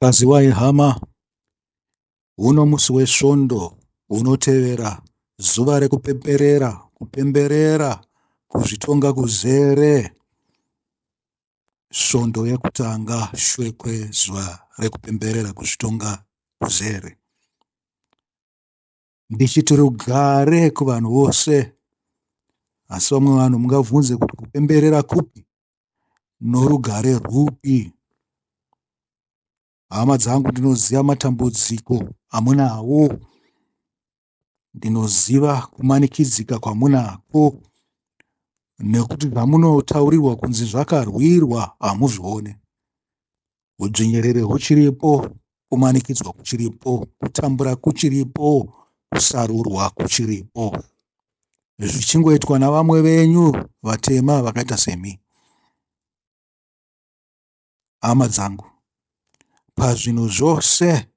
Kwaziwai hama, uno musi weSvondo unotevera zuva rekupemberera kupemberera kuzvitonga kuzere. Svondo yekutanga shure kwezuva rekupemberera kuzvitonga kuzere. Ndichiti rugare kuvanhu vose. Asi vamwe vanhu mungabvunze kuti kupemberera kupi norugare rwupi? Hama dzangu, ndinoziva matambudziko amunawo. Ndinoziva kumanikidzika kwamunako nekuti zvamunotaurirwa kunzi zvakarwirwa hamuzvione. Hudzvinyiriri huchiripo, kumanikidzwa kuchiripo, kutambura kuchiripo, kusarurwa kuchiripo. Zvichingoitwa navamwe venyu vatema vakaita semi. Hama dzangu, pazvinhu zvose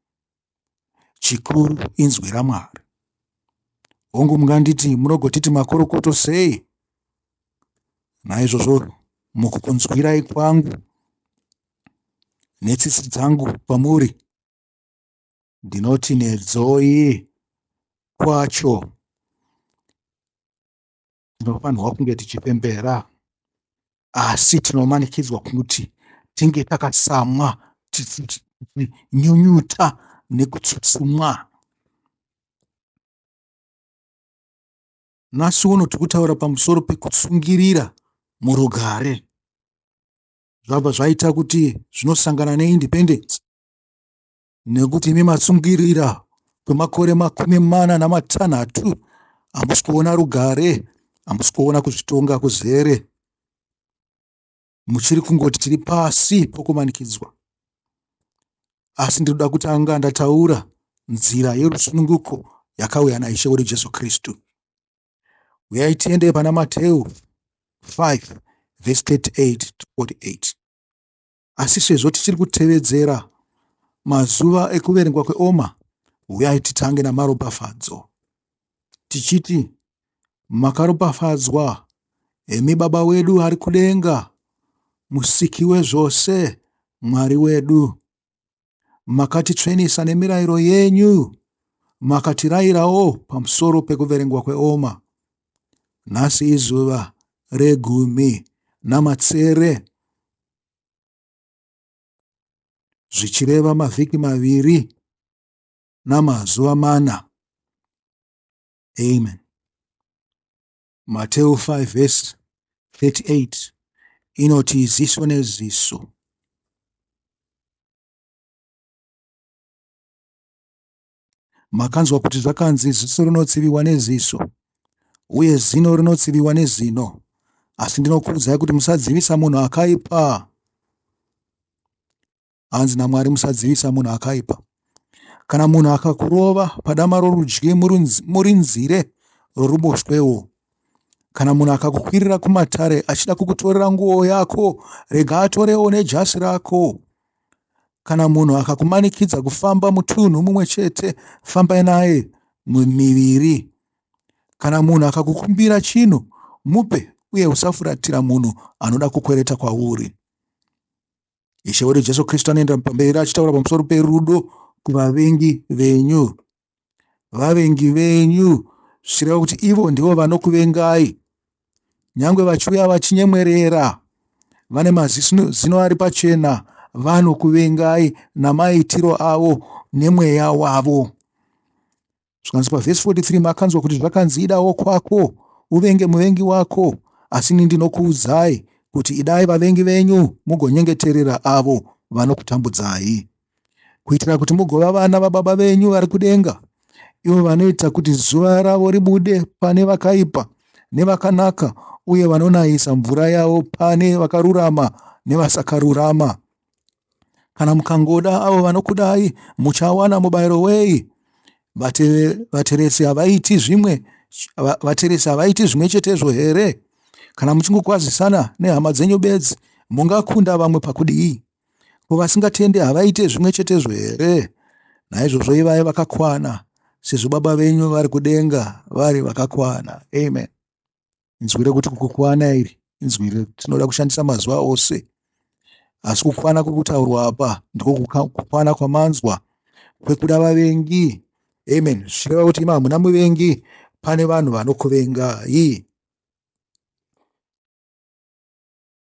chikuru inzwi raMwari. Hongu munganditi munogotiti makorokoto sei? Naizvozvo mukukunzwirai kwangu netsitsi dzangu kwamuri ndinoti nedzoi kwacho Tinofanirwa kunge tichipembera asi tinomanikidzwa kuti tinge takasamwa tichinyunyuta nekutsutsumwa. Nhasi uno tiri kutaura pamusoro pekutsungirira murugare. Zvabva zvaita kuti zvinosangana neindependence nekuti imi matsungirira kwemakore 46 hamusi kuona rugare, hamusi kuona kuzvitonga kuzere. Muchiri kungoti tiri pasi pokumanikidzwa. Asi ndinoda kutanga ndataura nzira yerusununguko yakauya naIshe wedu Jesu Kristu. Uyai tiende pana Mateu 5 vhesi 38 to 48. Asi sezvo tichiri kutevedzera mazuva ekuverengwa kweOma, huyai titange namaropafadzo tichiti, Makaropafadzwa imi Baba wedu ari kudenga, Musiki wezvose, Mwari wedu. Makatitsvenisa nemirayiro yenyu, makatirayirawo pamusoro pekuverengwa kweOma. Nhasi izuva regumi namatsere, zvichireva mavhiki 2 namazuva 4. Amen. Mateo 5 vhesi 38 inoti ziso neziso. Makanzwa kuti zvakanzi ziso rinotsiviwa neziso uye zino rinotsiviwa nezino. Asi ndinokuudzai kuti musadzivisa munhu akaipa. Hanzi naMwari musadzivisa munhu akaipa. Kana munhu akakurova padama rorudyi murinzire roruboshwewo. Kana munhu akakukwirira kumatare achida kukutorera nguo yako, rega atorewo nejasi rako. Kana munhu akakumanikidza kufamba mutunhu mumwe chete, fambai naye miviri. Kana munhu akakukumbira chinhu, mupe uye usafuratira munhu anoda kukwereta kwauri. Ishe wedu Jesu Kristu anoenda pamberi achitaura pamusoro perudo kuvavengi venyu. Vavengi venyu zvichireva kuti ivo ndivo vanokuvengai. Nyangwe vachiuya vachinyemwerera, vane mazino ari pachena, vanokuvengai namaitiro avo nemweya wavo. Zvikanzi pavhesi 43, makanzwa kuti zvakanzi idawo kwako uvenge muvengi wako, asi ini ndinokuudzai kuti idai vavengi venyu mugonyengeterera avo vanokutambudzai, kuitira kuti mugova vana vababa venyu vari kudenga, ivo vanoita kuti zuva ravo ribude pane vakaipa nevakanaka uye vanonayisa mvura yavo pane vakarurama nevasakarurama. Kana mukangoda avo vanokudai, muchawana mubayiro wei? Vateresi havaiti zvimwe vateresi havaiti zvimwe chetezvo here? Kana muchingokwazisana nehama dzenyu bedzi, mungakunda vamwe pakudii? Ko vasingatende havaite zvimwe chetezvo here? Naizvozvo ivai vakakwana, sezvo Baba venyu vari kudenga vari vakakwana. Amen. Inzwi rekuti kukwana iri inzwi retinoda kushandisa mazuva ose. Asi kukwana kuri kutaurwa apa ndiko kukwana kwamanzwa kwekuda vavengi. Amen. Zvichireva kuti imi hamuna muvengi, pane vanhu vanokuvengai.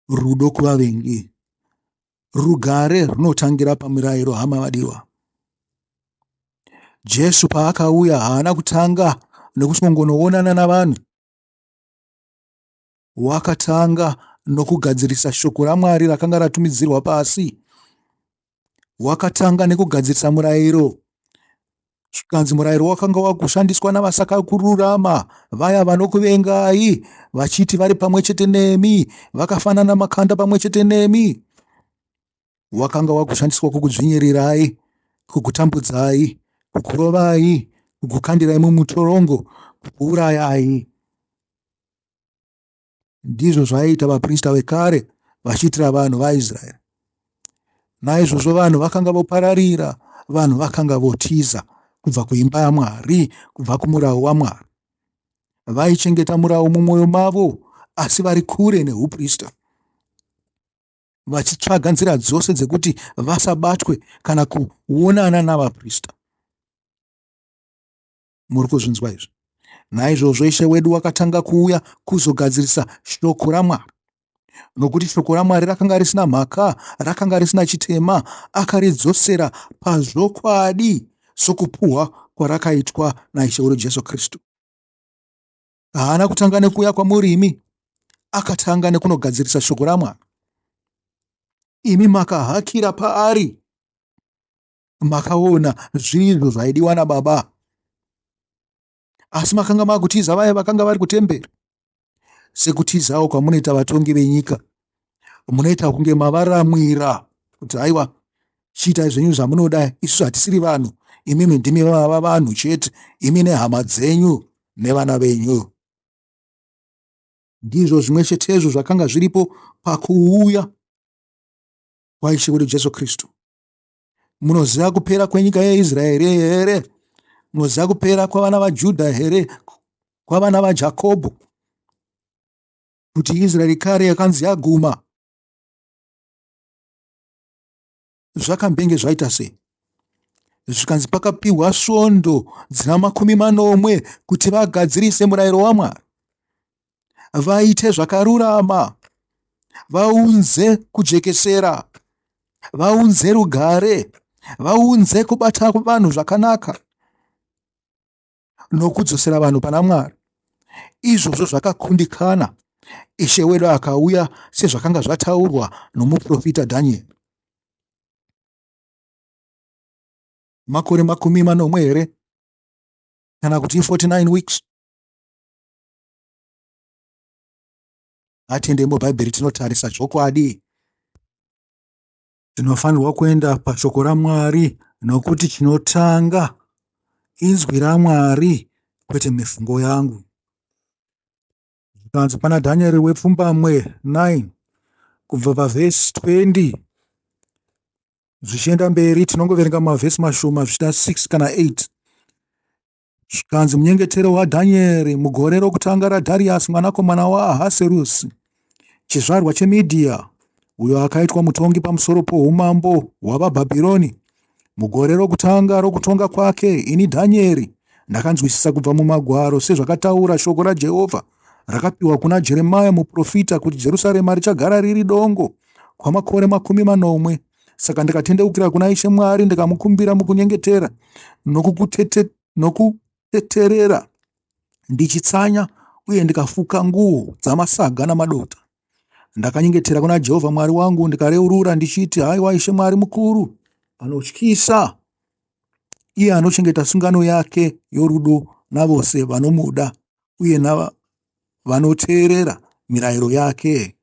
Rudo kuvavengi. Rugare runotangira pamurayiro, hama vadiwa. Jesu paakauya haana kutanga nekutongonoonana navanhu. Wakatanga nokugadzirisa shoko raMwari rakanga ratumidzirwa pasi. Wakatanga nekugadzirisa murayiro. Zvikanzi murayiro wakanga wakushandiswa navasakakururama, vaya vanokuvengai vachiti vari pamwe chete nemi, vakafanana makanda pamwe chete nemi. Wakanga wakushandiswa kukudzvinyirirai, kukutambudzai, kukurovai, kukukandirai mumutorongo, kukuurayai. Ndizvo zvaiita vaprista vekare vachiitira vanhu vaIsraeri. Naizvozvo vanhu vakanga vopararira, vanhu vakanga votiza kubva kuimba yaMwari, kubva kumurau waMwari. Vaichengeta murau mumwoyo mavo, asi vari kure neuprista, vachitsvaga nzira dzose dzekuti vasabatwe kana kuonana navaprista. Muri kuzvinzwa izvi? Naizvozvo Ishe wedu wakatanga kuuya kuzogadzirisa shoko raMwari. Nokuti shoko raMwari rakanga risina mhaka, rakanga risina chitema, akaridzosera pazvokwadi sokupuhwa kwarakaitwa naIshe wedu Jesu Kristu. Haana kutanga nekuuya kwamuri imi, akatanga nekunogadzirisa shoko raMwari. Imi makahakira paari. Makaona zvirizvo zvaidiwa nababa, asi makanga makutiza vaya vakanga vari kutemberi, sekutizawo kwamunoita vatongi venyika. Munoita kunge mavaramwira kuti haiwa, chiitai zvenyu zvamunoda, isusu hatisiri vanhu, imimi ndimi vava vanhu chete, imi nehama dzenyu nevana venyu. Ndizvo zvimwe chetezvo zvakanga zviripo pakuuya kwaIshe wedu Jesu Kristu. Munoziva kupera kwenyika yeIsraeri here? Munoziva kupera kwavana vaJudha here? Kwavana vaJakobho? Kuti Israeri kare yakanzi yaguma. Zvakambenge zvaita sei? Zvikanzi pakapiwa svondo dzina 70 kuti vagadzirise murayiro waMwari, vaite zvakarurama, vaunze kujekesera, vaunze rugare, vaunze kubata vanhu zvakanaka nokudzosera vanhu pana Mwari. Izvozvo zvakakundikana. Ishe wedu akauya sezvakanga zvataurwa nomuprofita Dhanieri. Makore 70 here? Kana kuti 49 weeks? Ngatiyendei muBhaibheri tinotarisa zvokwadi. Tinofanirwa kuenda pashoko raMwari nokuti chinotanga inzwi raMwari kwete mifungo yangu. Zvikanzi pana Dhanieri wepfumbamwe 9 kubva pavhesi 20 zvichienda mberi, tinongoverenga mavhesi mashoma zvichida 6 kana 8. Zvikanzi munyengetero waDhanieri mugore rokutanga raDhariasi mwanakomana waAhaserusi, chizvarwa cheMidhia, uyo akaitwa mutongi pamusoro poumambo hwavaBhabhironi. Mugore rokutanga rokutonga kwake, ini Dhanieri ndakanzwisisa kubva mumagwaro sezvakataura shoko raJehovha rakapiwa kuna Jeremia muprofita kuti Jerusarema richagara riri dongo kwamakore 70. Saka ndikatendeukira kuna Ishe Mwari ndikamukumbira mukunyengetera nokuteterera ndichitsanya uye ndikafuka nguo dzamasaga namadota. Ndakanyengetera kuna Jehovha Mwari wangu ndikareurura ndichiti, haiwa Ishe Mwari mukuru anotyisa, iye anochengeta sungano yake yorudo navose vanomuda uye vanoteerera mirayiro yake.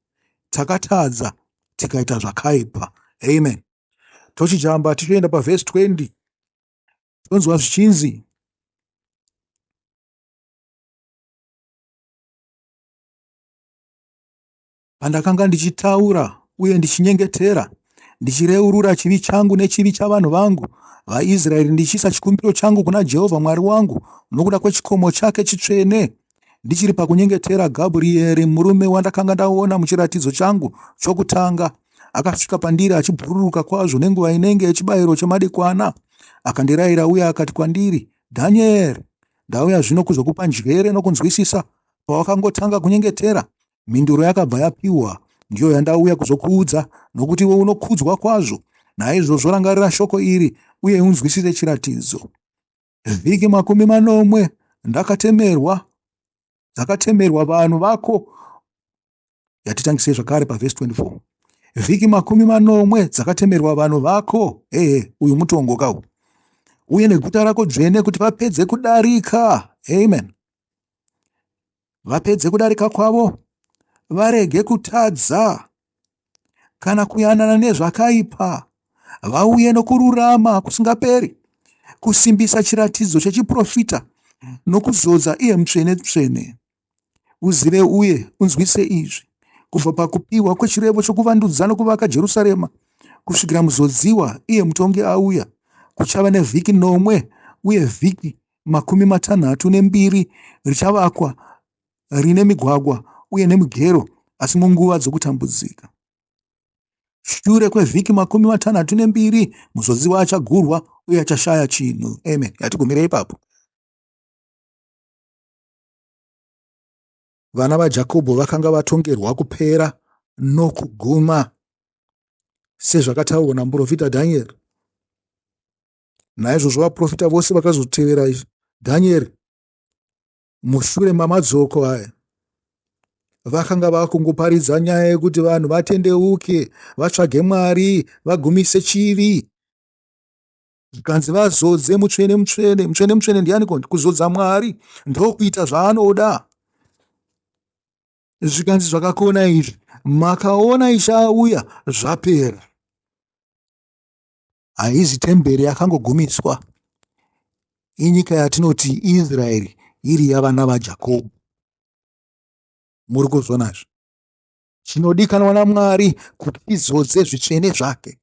Takatadza tikaita zvakaipa. Amen. Tochijamba tichoenda pavhesi 20, tonzwa zvichinzi, pandakanga ndichitaura uye ndichinyengetera, ndichireurura chivi changu nechivi chavanhu vangu vaIsraeri, ndichiisa chikumbiro changu kuna Jehovha Mwari wangu nokuda kwechikomo chake chitsvene, ndichiri pakunyengetera, Gabrieri, murume wandakanga ndaona muchiratidzo changu chokutanga, Akasvika pandiri achibhururuka kwazvo nenguva inenge yechibayiro chemadekwana. Akandirayira uye akati kwandiri, Dhanieri, ndauya zvino kuzokupa njere nokunzwisisa. Pawakangotanga kunyengetera, mhinduro yakabva yapiwa. Ndiyo yandauya kuzokuudza, nokuti iwe unokudzwa kwazvo. Naizvozvo rangarira shoko iri uye unzwisise chiratidzo. Vhiki 70 ndakatemerwa, dzakatemerwa vanhu vako. Yatitangisei zvakare pavhesi 24. Vhiki 70 dzakatemerwa vanhu vako. Ehe, uyu mutongo kawu. Uye neguta rako dzvene kuti vapedze kudarika. Amen. Vapedze kudarika kwavo, varege kutadza kana kuyanana nezvakaipa, vauye nokururama kusingaperi, kusimbisa chiratidzo chechiprofita nokuzodza iye mutsvene tsvene. Uzive uye unzwise izvi kubva pakupiwa kwechirevo chokuvandudza nokuvaka Jerusarema kusvikira muzodziwa iye mutongi auya, kuchava nevhiki nomwe uye vhiki 62 richavakwa rine migwagwa uye nemigero, asi munguva dzokutambudzika. Shure kwevhiki 62 muzodziwa achagurwa uye achashaya chinhu. Amen. Yatigumire ipapo. Vana vaJakobho vakanga vatongerwa kupera nokuguma sezvakataurwa namuprofita Dhanieri. Naizvozvo vaprofita vose vakazotevera Dhanieri mushure mamadzoko aya vakanga vakungoparidza nyaya yekuti vanhu vatendeuke, vatsvage Mwari, vagumise chivi. Zvikanzi vazodze mutsvene mutsvene. Mutsvene mutsvene ndiani ko? Kuzodza Mwari ndokuita zvaanoda. Zvikanzi zvakakona izvi, makaona Ishe auya, zvapera. Haizi temberi yakangogumiswa, inyika yatinoti Israeri iri yavana vaJakobho. Muri kuzvionazve? Chinodikanwa naMwari kuti tizodze zvitsvene zvake,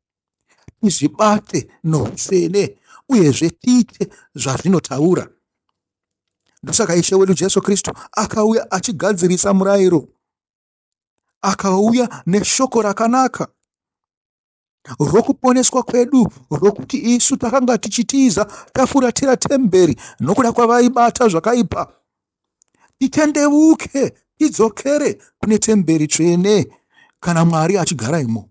tizvibate noutsvene uyezve tiite zvazvinotaura. Ndosaka Ishe wedu Jesu Kristu akauya achigadzirisa murayiro, akauya neshoko rakanaka rokuponeswa kwedu, rokuti isu takanga tichitiza tafuratira temberi nokuda kwavaibata zvakaipa, titendeuke tidzokere kune temberi tsvene kana Mwari achigara imomo.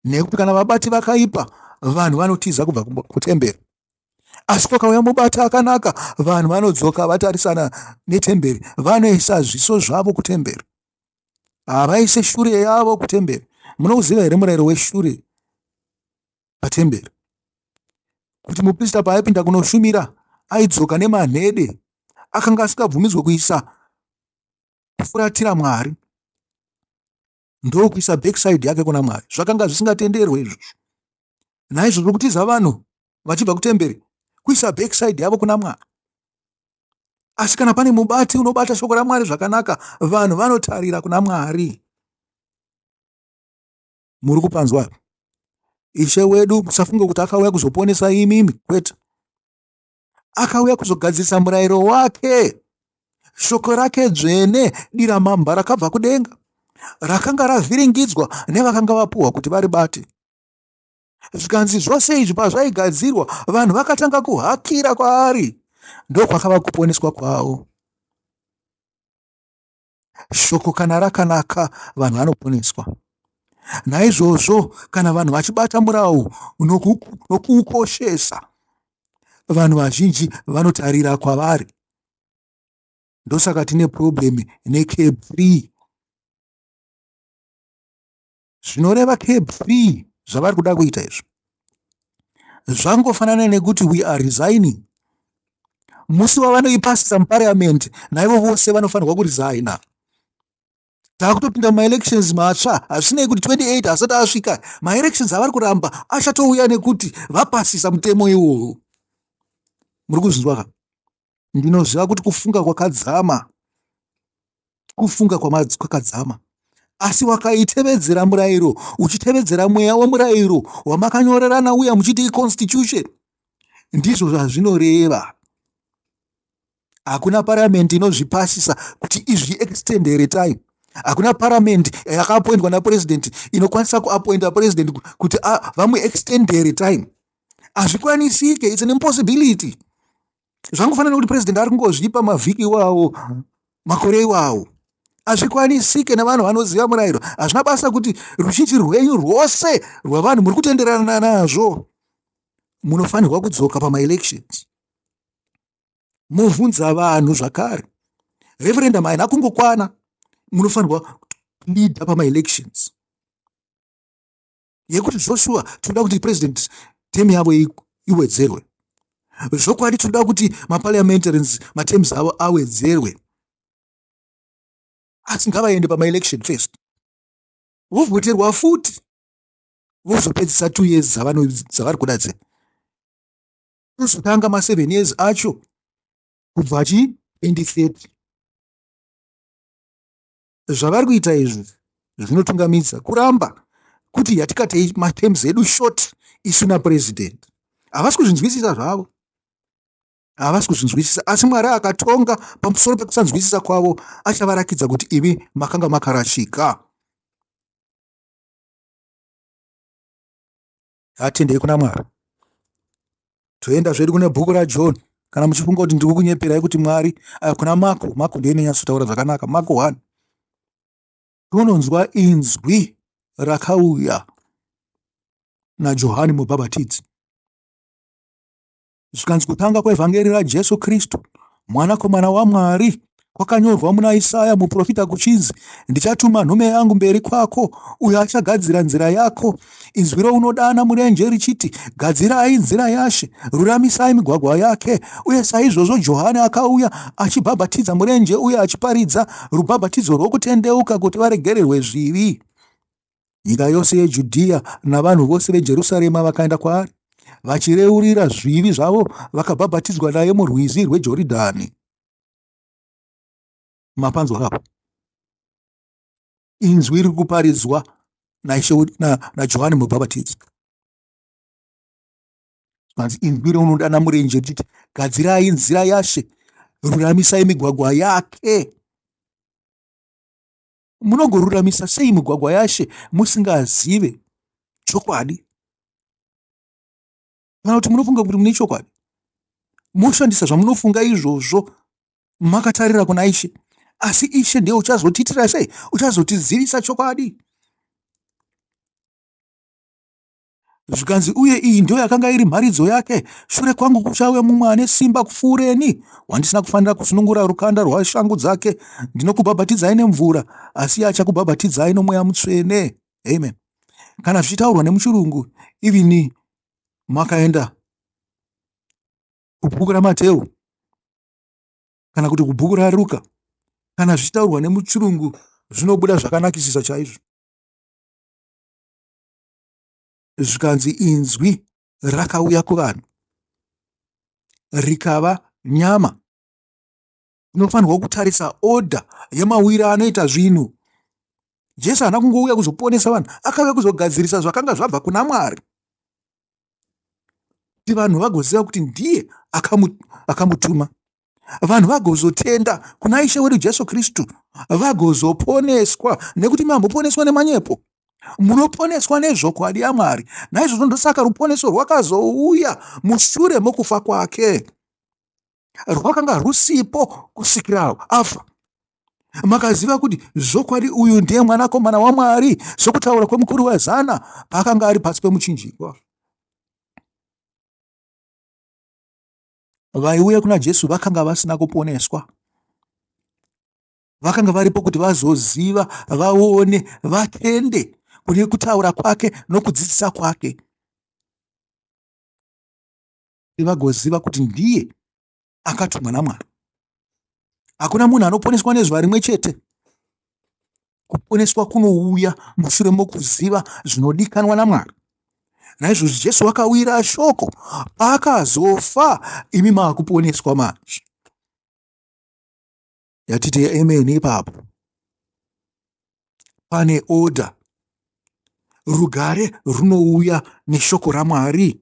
Nekuti kana vabati vakaipa, vanhu vanotiza kubva kutemberi, asi pakauya mubati akanaka, vanhu vanodzoka vatarisana netemberi, vanoisa zviso zvavo kutemberi, havaise shure yavo kutemberi. Munouziva here murayiro weshure patemberi? Kuti muprista paaipinda kunoshumira aidzoka nemanhede, akanga asingabvumidzwe kuisa kufuratira Mwari ndokuisa backside yake kuna Mwari. Zvakanga zvisingatenderwe izvozvo. Naizvozvo kutiza vanhu vachibva kutemberi kuisa backside yavo kuna Mwari. Asi kana pane mubati unobata shoko raMwari zvakanaka, vanhu vanotarira kuna Mwari. Muri kupanzwa? Ishe wedu, musafunge kuti akauya kuzoponesa imimi, kwete. Akauya kuzogadzirisa murayiro wake, shoko rake dzvene, diramamba rakabva kudenga, rakanga ravhiringidzwa nevakanga vapuhwa kuti varibate. Zvikanzi zvose izvi pazvaigadzirwa, vanhu vakatanga kuhakira kwaari, ndokwakava kuponeswa kwavo. Shoko kana rakanaka, vanhu vanoponeswa. Naizvozvo kana vanhu vachibata murau nokuukoshesa, vanhu vazhinji vanotarira kwavari. Ndosaka tine problem neCAB 3. Zvinoreva CAB 3 zvavari kuda kuita izvo zvangofanana nekuti we are resigning. Musi wavanoipasisa muparliament, naivo vose vanofanirwa kuresigna. Takutopinda mumaelections matsva, hazvisinei kuti 28 asati asvika, maelections avari kuramba achatouya nekuti vapasisa mutemo iwowo. Muri kuzvinzwa ka? Ndinoziva kuti kufunga kwakadzama, kufunga kwakadzama, asi wakaitevedzera murayiro, uchitevedzera mweya wemurayiro wamakanyorerana uya muchiti iconstitution, ndizvo zvazvinoreva. Hakuna parliament inozvipasisa kuti izviextendere time. Hakuna paramende yakaappointwa napurezidendi inokwanisa kuappointa purezidendi kuti vamuextendere time. Hazvikwanisike, it's an impossibility. Zvangofanana nekuti purezidendi ari kungozvipa mavhiki iwawo, makore iwawo. Hazvikwanisike nevanhu vanoziva murayiro. Hazvina basa kuti ruzhinji rwenyu rwose rwavanhu muri kutenderana nazvo. Munofanirwa kudzoka pamaelections movhunza vanhu zvakare. Referendum haina kungokwana, munofanirwa kuleada pamaelections yekuti zvoshuwa tinoda kuti president term yavo iwedzerwe, zvokwadi tinoda kuti maparliamentarians materms avo awedzerwe, asi ngavaende pamaelection first, vovhoterwa futi, vozopedzisa 2 years dzavari kuda dze tozotanga ma7 years acho kubva chi 2030. Zvavari kuita izvi zvinotungamidza kuramba kuti yatikatei materms edu short isu napurezidendi. Havasi kuzvinzwisisa zvavo, havasi kuzvinzwisisa, asi Mwari akatonga pamusoro pekusanzwisisa kwavo, achavarakidza kuti imi makanga makarashika. Atendei kuna Mwari. Toenda zvedu kune bhuku raJohn. Kana muchifunga kuti ndiri kukunyeperai kuti Mwari, kuna Marko, Marko ndiye inonyatsotaura zvakanaka, Marko 1. Tononzwa inzwi rakauya naJohani Mubhabhatidzi. Zvikanzi kutanga kwevhangeri raJesu Kristu, mwanakomana waMwari, kwakanyorwa muna Isaya muprofita kuchinzi, ndichatuma nhume yangu mberi kwako, uyo achagadzira nzira yako. Inzwi rounodana murenje richiti, gadzirai nzira yaShe, ruramisai migwagwa yake. Uye saizvozvo Johani akauya achibhabhatidza murenje uye achiparidza rubhabhatidzo rwokutendeuka kuti varegererwe zvivi. Nyika yose yeJudhiya navanhu vose veJerusarema vakaenda kwaari, vachireurira zvivi zvavo, vakabhabhatidzwa naye murwizi rweJoridhani. Mapanzwa apo? Inzwi riri kuparidzwa naJohani Mubhabhatidzi. Zvanzi inzwi raunodana murenje richiti, gadzirai nzira yaShe, ruramisai migwagwa yake. Munogoruramisa sei migwagwa yaShe musingazive chokwadi? Kana kuti munofunga kuti mune chokwadi, moshandisa zvamunofunga izvozvo makatarira kuna Ishe, asi Ishe ndiye uchazotiitira sei? Uchazotizivisa chokwadi. Zvikanzi, uye iyi ndiyo yakanga iri mharidzo yake, shure kwangu kuchauya mumwe ane simba kupfuureni, wandisina kufanira kusunungura rukanda rwashangu dzake. Ndinokubhabhatidzai nemvura, asi iye achakubhabhatidzai noMweya Mutsvene. Amen. Kana zvichitaurwa nemuchirungu, even makaenda kubhuku raMateu kana kuti kubhuku raRuka, kana zvichitaurwa nemuchirungu zvinobuda zvakanakisisa chaizvo. Zvikanzi inzwi rakauya kuvanhu rikava nyama. Tinofanirwa kutarisa order yemawiro anoita zvinhu. Jesu haana kungouya kuzoponesa vanhu, akauya kuzogadzirisa zvakanga zvabva kuna Mwari, kuti vanhu vagoziva kuti ndiye akamutuma, vanhu vagozotenda kuna Ishe wedu Jesu Kristu, vagozoponeswa. Nekuti mamboponeswa nemanyepo, munoponeswa nezvokwadi yaMwari. Naizvozvo ndosaka ruponeso rwakazouya mushure mokufa kwake, rwakanga rusipo kusvikira afa. Makaziva kuti zvokwadi uyu ndiye mwanakomana waMwari, sokutaura kwemukuru wezana paakanga ari pasi pemuchinjikwa. Vaiuya kuna Jesu vakanga vasina kuponeswa, vakanga varipo kuti vazoziva, vaone, vatende kune kutaura kwake nokudzidzisa kwake, vagoziva kuti ndiye akatumwa naMwari. Hakuna munhu anoponeswa nezuva rimwe chete. Kuponeswa kunouya mushure mokuziva zvinodikanwa naMwari. Naizvozvo Jesu wakawira shoko, paakazofa imi maakuponeswa manje. Yatiti amen ipapo. Pane order. Rugare runouya neshoko raMwari.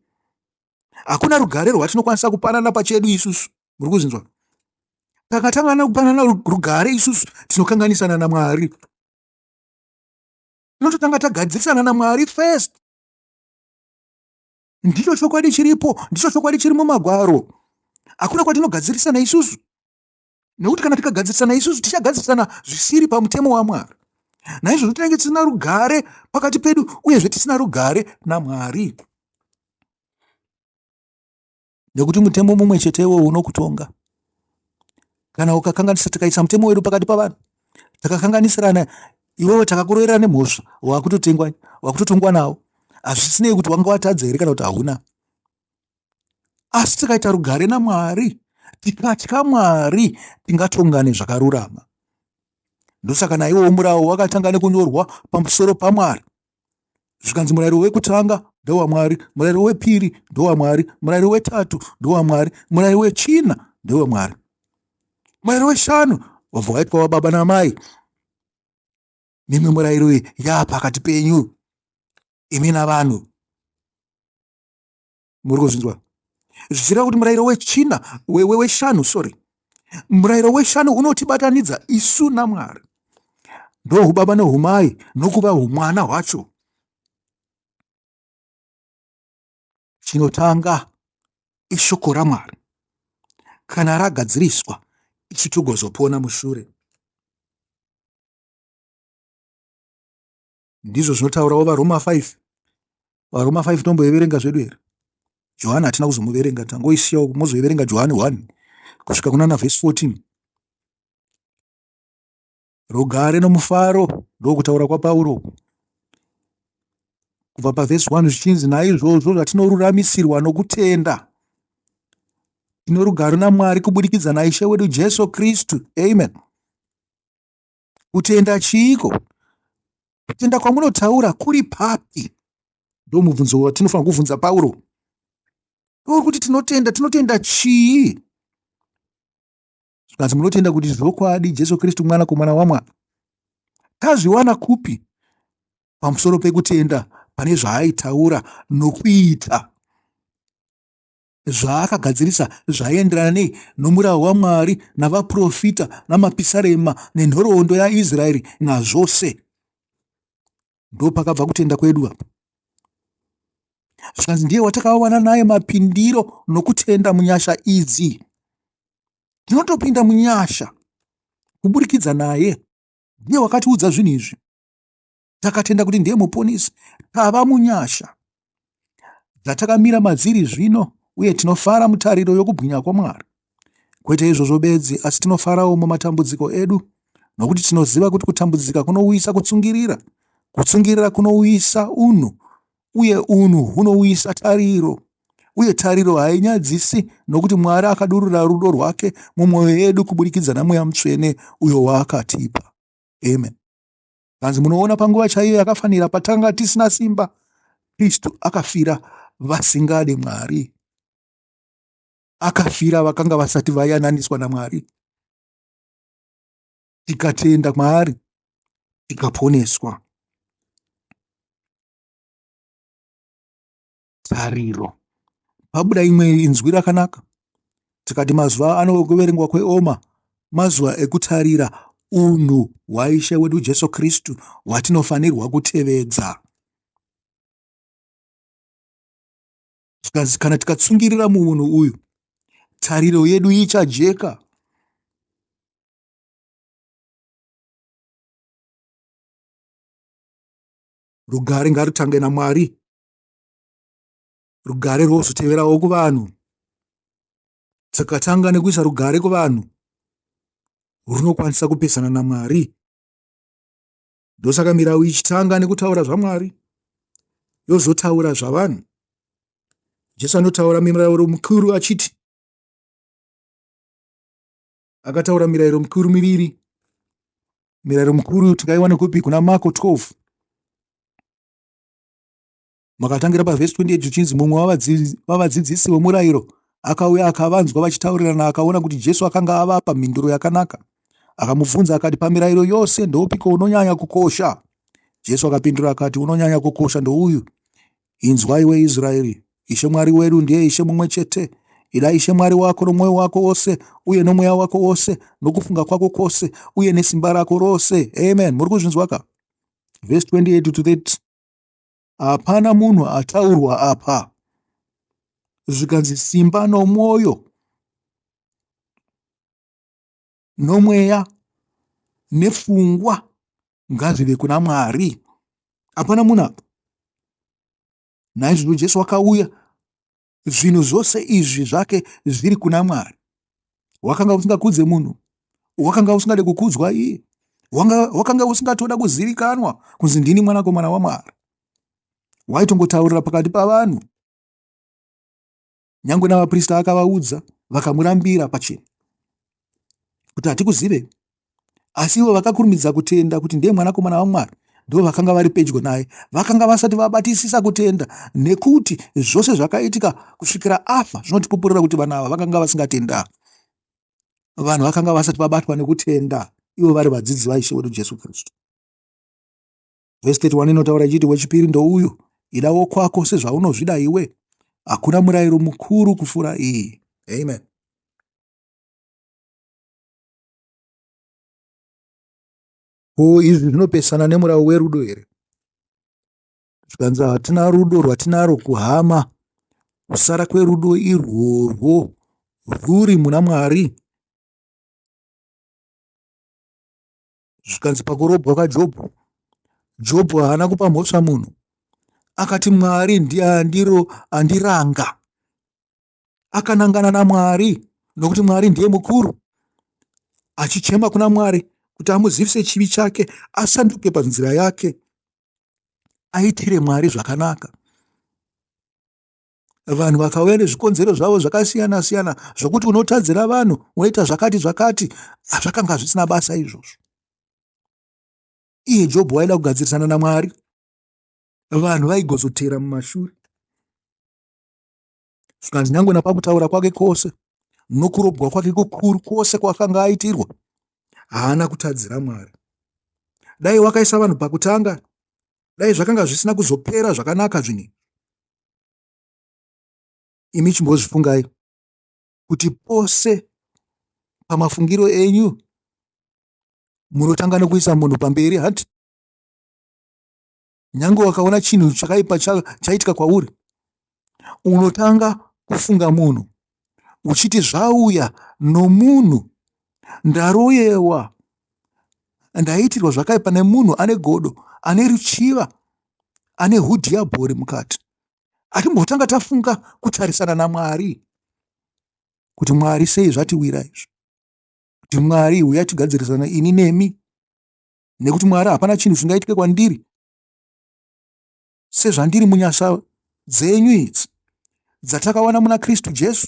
Hakuna rugare rwatinokwanisa kupanana pachedu isusu. Muri kuzinzwa? Takatangana kupanana rugare isusu, tinokanganisana naMwari. Tinototanga tagadzirisana naMwari first. Ndicho chokwadi chiripo, ndicho chokwadi chiri mumagwaro. Hakuna kwatinogadzirisana isusu. Nekuti kana tikagadzirisana isusu tichagadzirisana zvisiri pamutemo waMwari. Naizvozvo tinenge tisina rugare pakati pedu uyezve tisina rugare naMwari. Nekuti mutemo mumwe chete iwowo unokutonga. Kana ukakanganisa, tikaisa mutemo wedu pakati pavanhu, takakanganisirana, iwewe takakuroverera nemhosva, wakutotengwa, wakutotongwa nawo. Hazvisinei kuti wanga watadza here kana kuti hauna. Asi tikaita rugare naMwari, tikatya Mwari, tingatongane zvakarurama. Ndosaka naiwowo murawo wakatanga nekunyorwa pamusoro paMwari. Zvikanzi murayiro wekutanga ndewamwari, murayiro wepiri ndewamwari, murayiro wetatu ndewamwari, murayiro wechina ndewamwari, murayiro weshanu wabva waitwa wababa namai. Mimwe murayiro iyi yaapakati penyu imi navanhu. Muri kuzvinzwa? Zvichireva kuti murayiro wechina, weshanu, sorry, murayiro weshanu unotibatanidza isu naMwari, ndohubaba nehumai nokuva humwana hwacho. Chinotanga ishoko raMwari. Kana ragadziriswa, isu togozopona mushure. Ndizvo zvinotaurawo vaRoma 5. VaRoma 5 tomboiverenga zvedu here? Johani hatina kuzomuverenga, tangoisiyawo, mozoiverenga Johani 1 kusvika kunana vhesi 14. Rugare nomufaro ndokutaura kwaPauro kubva pavhesi 1 zvichinzi, naizvozvo zvatinoruramisirwa nokutenda, tino rugare naMwari kubudikidza naIshe wedu Jesu Kristu. Amen. Kutenda chiiko? Kutenda kwamunotaura kuri papi? Ndomubvunzo watinofanira kubvunza Pauro. Uri kuti tinotenda, tinotenda chii? Zvikanzi munotenda kuti zvokwadi Jesu Kristu mwanakomana waMwari. Tazviwana kupi? Pamusoro pekutenda pane zvaaitaura nokuita. Zvaakagadzirisa zvaienderana nei nomurau waMwari navaprofita namapisarema nenhoroondo yaIsraeri nazvose. Ndopakabva kutenda kwedu apa. Zvikanzi ndiye watakawana naye mapindiro nokutenda munyasha idzi. Tinotopinda munyasha kuburikidza naye. Ndiye wakatiudza zvinhu izvi. Takatenda kuti ndiye muponesi, tava munyasha dzatakamira madziri zvino, uye tinofara mutariro yokubwinya kwaMwari. Kwete izvozvo bedzi, asi tinofarawo mumatambudziko edu, nokuti tinoziva kuti kutambudzika kunouyisa kutsungirira, kutsungirira kunouyisa unhu, uye unhu hunouyisa tariro. Uye tariro hainyadzisi, nokuti Mwari akadurura rudo rwake mumwoyo yedu kuburikidza naMweya Mutsvene uyo waakatipa. Amen. Kanzi munoona panguva chaiyo yakafanira patanga tisina simba, Kristu akafira vasingade Mwari. Akafira vakanga vasati vayananiswa naMwari. Tikatenda kwaari tikaponeswa. Tariro. Pabuda imwe inzwi rakanaka. Tikati mazuva ano ekuverengwa kweoma mazuva ekutarira unhu hwaIshe wedu Jesu Kristu hwatinofanirwa kutevedza. Zvikanzi kana tikatsungirira muunhu uyu, tariro yedu ichajeka. Rugare ngarutange naMwari. Rugare rwozoteverawo kuvanhu. Takatanga nekuisa rugare kuvanhu, runokwanisa kupesana naMwari. Ndosaka mirau ichitanga nekutaura zvaMwari, yozotaura zvavanhu. Jesu anotaura mirayiro mikuru achiti, akataura mirayiro mikuru miviri. Mirayiro mikuru tingaiwana kupi? Kuna Marko 12. Makatangira pavhesi 28 zvichinzi mumwe wavadzidzisi vomurayiro akauya akavanzwa vachitaurirana akaona kuti Jesu akanga avapa mhinduro yakanaka. Akamubvunza akati, pamirayiro yose ndoupiko unonyanya kukosha? Jesu akapindura akati, unonyanya kukosha ndouyu, inzwa iwe Israeri, Ishe Mwari wedu ndiye Ishe mumwe chete. Ida Ishe Mwari wako nomwoyo wako wose uye nomweya wako wose nokufunga kwako kwose uye nesimba rako rose. Amen. Muri kuzvinzwa ka? vhesi 28 to 30. Hapana munhu ataurwa apa. Zvikanzi simba nomwoyo nomweya nepfungwa ngazvive kuna Mwari. Hapana munhu apa. Naizvozvo Jesu wakauya, zvinhu zvose izvi zvake zviri kuna Mwari. Wakanga usingakudze munhu, wakanga usingade kukudzwa iye, wakanga usingatoda kuzivikanwa kunzi ndini mwanakomana waMwari. Waitongotaurira pakati pavanhu, nyangwe navaprista akavaudza, vakamurambira pachena kuti hatikuzive. Asi ivo vakakurumidza kutenda kuti ndiye mwanakomana waMwari, ndivo vakanga vari pedyo naye, vakanga vasati vabatisisa kutenda, nekuti zvose zvakaitika kusvikira afa zvinotipupurira kuti vanhu ava vakanga vasingatenda. Vanhu vakanga vasati vabatwa nekutenda ivo vari vadzidzi vaIshe wedu Jesu Kristu. Vhesi 31 inotaura ichiti, wechipiri ndouyu, ida wokwako sezvaunozvida iwe. Hakuna murayiro mukuru kupfuura iyi. Amen. Ko izvi zvinopesana nemurawo werudo here? Zvikanzi hatina rudo rwatinaro kuhama, kusara kwerudo irworwo rwuri muna Mwari. Zvikanzi pakurobwa kwaJobho, Jobho haana kupa mhosva munhu, akati Mwari ndiye andiro andiranga. Akanangana naMwari nokuti Mwari ndiye mukuru, achichema kuna Mwari kuti amuzivise chivi chake, asanduke panzira yake, aitire Mwari zvakanaka. Vanhu vakauya nezvikonzero zvavo zvakasiyana siyana zvokuti unotadzira vanhu, unoita zvakati zvakati, zvakanga zvisina basa izvozvo. Iye Jobho waida kugadzirisana naMwari, vanhu vaigozotera mumashure. Zvikanzi nyangwe napakutaura kwake kwose nokurobwa kwake kukuru kwose kwakanga aitirwa, haana kutadzira Mwari. Dai wakaisa vanhu pakutanga, dai zvakanga zvisina kuzopera zvakanaka zvinhu. Imi chimbozvifungai kuti pose pamafungiro enyu munotanga nokuisa munhu pamberi, hanti? Nyange wakaona chinhu chakaipa chaitika kwauri, unotanga kufunga munhu uchiti zvauya nomunhu, ndaroyewa, ndaitirwa zvakaipa nemunhu ane godo, ane ruchiva, ane hudhiyabhori mukati. Atimbotanga tafunga kutarisana naMwari kuti Mwari sei zvatiwira izvi, kuti Mwari huya tigadzirisana ini nemi, nekuti Mwari hapana chinhu chingaitike kwandiri sezvandiri munyasha dzenyu idzi dzatakawana muna Kristu Jesu.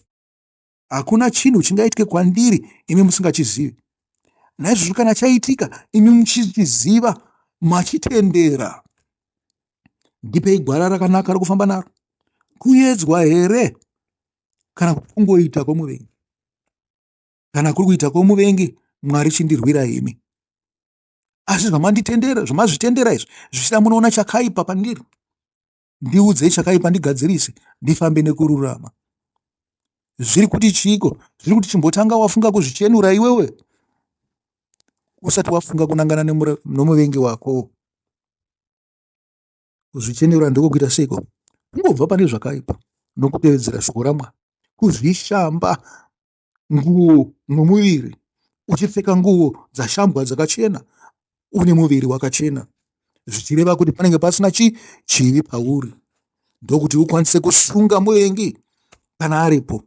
Hakuna chinhu chingaitike kwandiri imi musingachizivi. Naizvozvo kana chaitika imi muchichiziva, machitendera, ndipei gwara rakanaka rokufamba naro. Kuyedzwa here kana kungoita kwomuvengi? Kana kuri kuita kwomuvengi, Mwari chindirwira imi. Asi zvamanditendera, zvamazvitendera izvi, zvichida munoona chakaipa pandiri, ndiudzei chakaipa ndigadzirise, ndifambe nekururama. Zviri kuti chiiko? Zviri kuti chimbotanga wafunga kuzvichenura iwewe usati wafunga kunangana nomuvengi wako. Kuzvichenura ndiko kuita seiko? Kungobva pane zvakaipa nokutevedzera shoko raMwari, kuzvishamba nguo nomuviri, uchipfeka nguo dzashambwa dzakachena, une muviri wakachena, zvichireva kuti panenge pasina chivi pauri, ndokuti ukwanise kusunga muvengi kana aripo.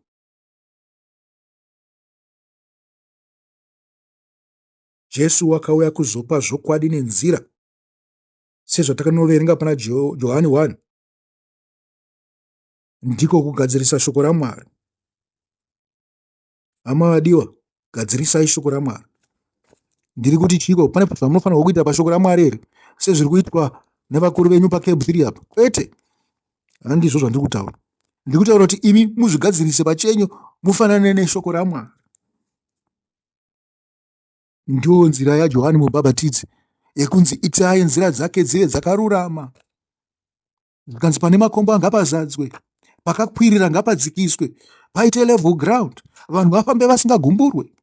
Jesu wakauya kuzopa zvokwadi nenzira, sezvatakanoverenga pana Johani 1. Ndiko kugadzirisa shoko raMwari. Hama vadiwa, gadzirisai shoko raMwari. Ndiri kuti chiiko? Pane zvamunofanirwa kuita pashoko raMwari here, sezviri kuitwa nevakuru venyu paCab 3 apa? Kwete, handizvo zvandiri kutaura. Ndiri kutaura kuti imi muzvigadzirise pachenyu, mufanane neshoko raMwari. Ndiyo nzira yaJohani Mubhabhatidzi yekunzi itai nzira dzake dzive dzakarurama. Zvikanzi pane makomba ngapazadzwe, pakakwirira ngapadzikiswe, paite level ground, vanhu vafambe vasingagumburwe.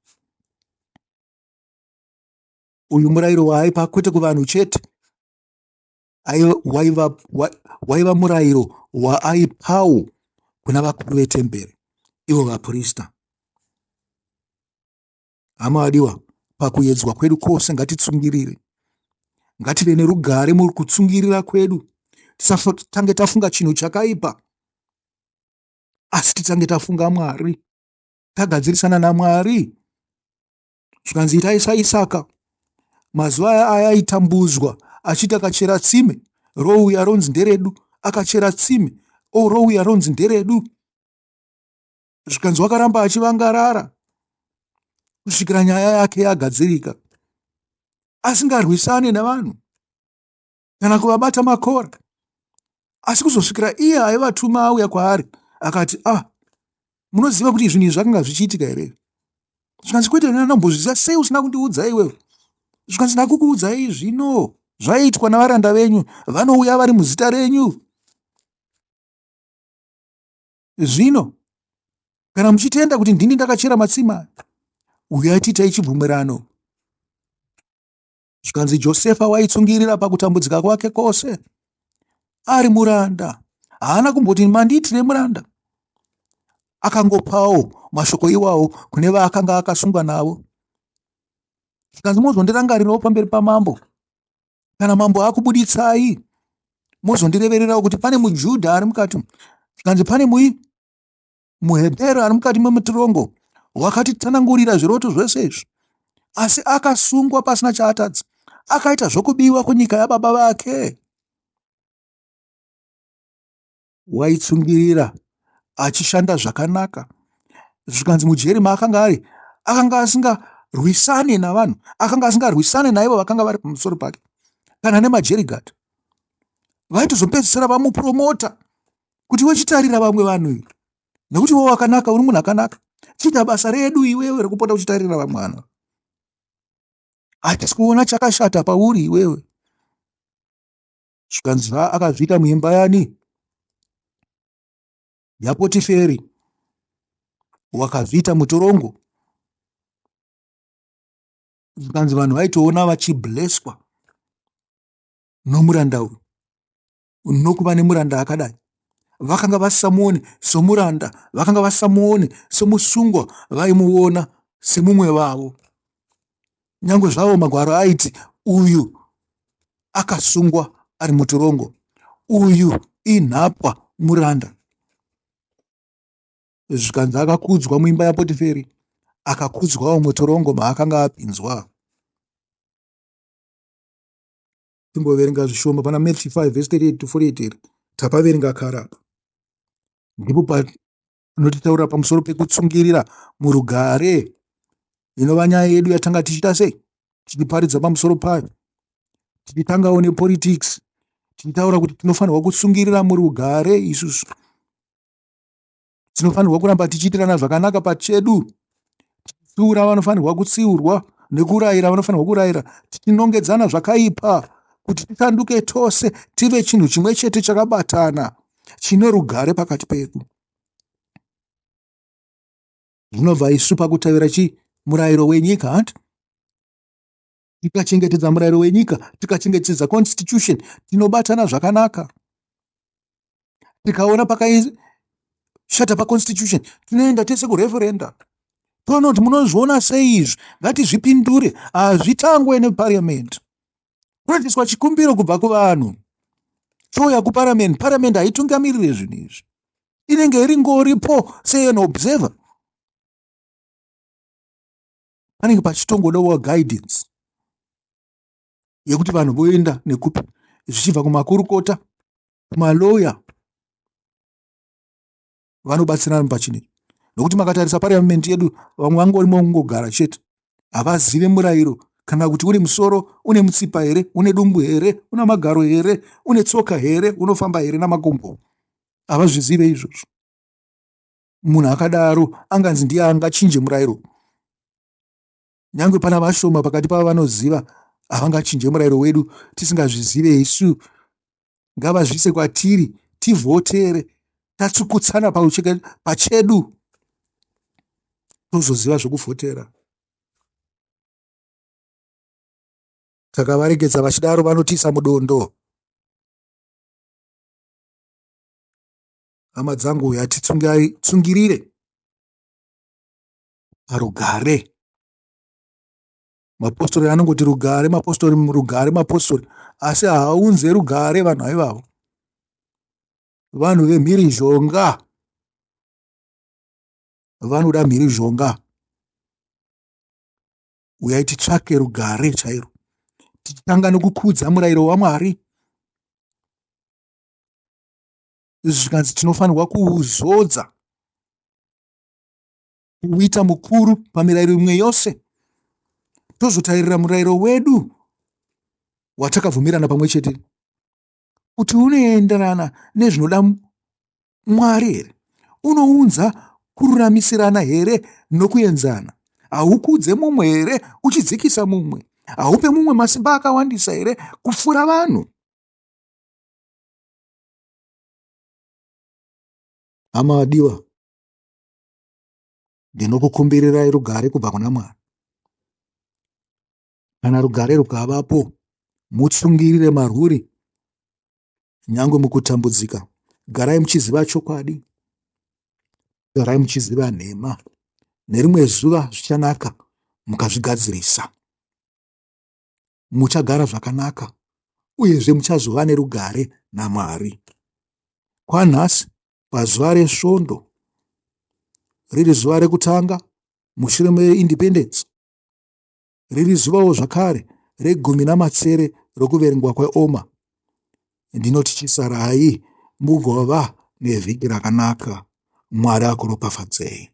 Uyu murayiro waaipa kwete kuvanhu chete, Waiva murayiro waaipawo kuna vakuru vetemberi, ivo vaprista. Hama vadiwa, pakuedzwa kwedu kwose ngatitsungirire. Ngative nerugare mukutsungirira kwedu. Tisatange tafunga chinhu chakaipa, asi titange tafunga Mwari, tagadzirisana naMwari. Zvikanzi itai saIsaka, mazuva aya ayaitambudzwa achiti akachera tsime rouya ronzi nderedu, akachera tsime rouya ronzi nderedu. Zvikanzi wakaramba achivangarara kusvikira nyaya yake yagadzirika, asingarwisane navanhu kana kuvabata makora, asi kuzosvikira iye aivatuma auya kwaari akati, ah, munoziva kuti zvinhu izvi zvakanga zvichiitika here? Zvikanzi kwete, ndambozviziva sei usina kundiudza iwewe? Zvikanzi ndakukuudzai zvino, zvaiitwa navaranda venyu vanouya vari muzita renyu. Zvino kana muchitenda kuti ndini ndakachera matsima, uyai tiitai chibvumirano. Zvikanzi Josefa waitsungirira pakutambudzika kwake kwose ari muranda. Haana kumboti mandiitire muranda. Akangopawo mashoko iwawo kune vaakanga akasungwa navo. Zvikanzi mozondirangarirawo pamberi pamambo. Kana mambo akubuditsai, mozondirevererawo kuti pane muJudha ari mukati. Zvikanzi pane muHebheru ari mukati memutirongo wakatitsanangurira zviroto zvese izvi, asi akasungwa pasina chaatadza, akaita zvokubiwa kunyika yababa vake. Waitsungirira achishanda zvakanaka. Zvikanzi mujeri maakanga ari, akanga asingarwisane navanhu, akanga asingarwisane naivo vakanga vari pamusoro pake kana nemajerigadi. Vaitozopedzisira vamupromota kuti wechitarira vamwe vanhu, nekuti iwe wakanaka, uri munhu akanaka, chiita basa redu iwewe rekupota uchitarira vamwe vanhu. Hatisi kuona chakashata pauri iwewe. Zvikanzi akazviita muimba yani yaPotiferi, wakazviita mutorongo. Zvikanzi vanhu vaitoona vachibleswa nomuranda uyu, nokuva nemuranda akadai. Vakanga vasisamuoni somuranda, vakanga vasisamuoni somusungwa, vaimuona semumwe vavo. Nyange zvavo magwaro aiti uyu akasungwa ari mutorongo, uyu inhapwa muranda. Zvikanzi akakudzwa muimba yaPotiferi, akakudzwawo mutorongo maakanga apinzwa. Timboverenga zvishoma pana Matthew 5 verse 38 to 48. Tapaverenga kare apa. Ndipo panotitaurira pamusoro pekutsungirira murugare, inova nyaya yedu yatanga tichiita sei, tichiparidza pamusoro payo, tichitangawo nepolitics, tichitaura kuti tinofanirwa kutsungirira murugare. Isusu tinofanirwa kuramba tichiitirana zvakanaka pachedu, tichitsiura vanofanirwa kutsiurwa nekurayira vanofanirwa kurayira, tichinongedzana zvakaipa kuti tisanduke tose tive chinhu chimwe chete chakabatana chine rugare pakati pedu. Zvinobva isu pakutevera chi murayiro wenyika, hanti? Tikachengetedza murayiro wenyika, tikachengetedza constitution, tinobatana zvakanaka. Tikaona pakaishata paconstitution, tinoenda tese kureferenda, toona kuti munozviona sei izvi, ngatizvipindure. Hazvitangwe neparliament, kunoitiswa chikumbiro kubva kuvanhu, chouya kuparliament. Parliament haitungamirire zvinhu izvi, inenge iri ngoripo sean observer. Panenge pachitongodawo guidance yekuti vanhu voenda nekupi, zvichibva kumakurukota, kumaloya vanobatsirana pachinhu. Nokuti makatarisa parliament yedu, vamwe vangorimo kungogara chete, havazive murayiro, kana kuti une musoro, une mutsipa here, une dumbu here, una magaro here, une tsoka here, unofamba here namakumbo, havazvizive izvozvo. Munhu akadaro anganzi ndiye angachinje murayiro? Nyange pana vashoma pakati pavo vanoziva, havangachinje murayiro wedu tisingazvizive isu. Ngavazviise kwatiri tivhotere, tatsukutsana pachedu, tozoziva zvokuvhotera. Takavaregedza vachidaro, vanotiisa mudondo. Hama dzangu, yatitsungirire parugare. Mapostori anongoti rugare, mapostori rugare, mapostori, asi haaunze rugare vanhu ivavo. Vanhu vemhirizhonga, vanoda mhirizhonga. Uyai titsvake rugare chairo, tichitanga nokukudza murayiro waMwari. Zvikanzi tinofanirwa kuuzodza, kuuita mukuru pamirayiro imwe yose, tozotairira murayiro wedu watakabvumirana pamwe chete kuti unoenderana nezvinoda Mwari here, unounza kururamisirana here nokuenzana, haukudze mumwe here uchidzikisa mumwe, haupe mumwe masimba akawandisa here kupfuura vanhu. Hama vadiwa, ndinokukumbirirai rugare kubva kuna Mwari. Kana rugare rukavapo, mutsungirire marwuri nyangwe mukutambudzika. Garai muchiziva chokwadi, garai muchiziva nhema. Nerimwe zuva zvichanaka mukazvigadzirisa. Muchagara zvakanaka uyezve muchazova nerugare naMwari. Kwanhasi pazuva reSvondo, riri zuva rekutanga mushure meIndependence, riri zuvawo zvakare regumi namatsere rokuverengwa kweOma, ndinoti chisarai mugova nevhiki rakanaka. Mwari akuropafadzei.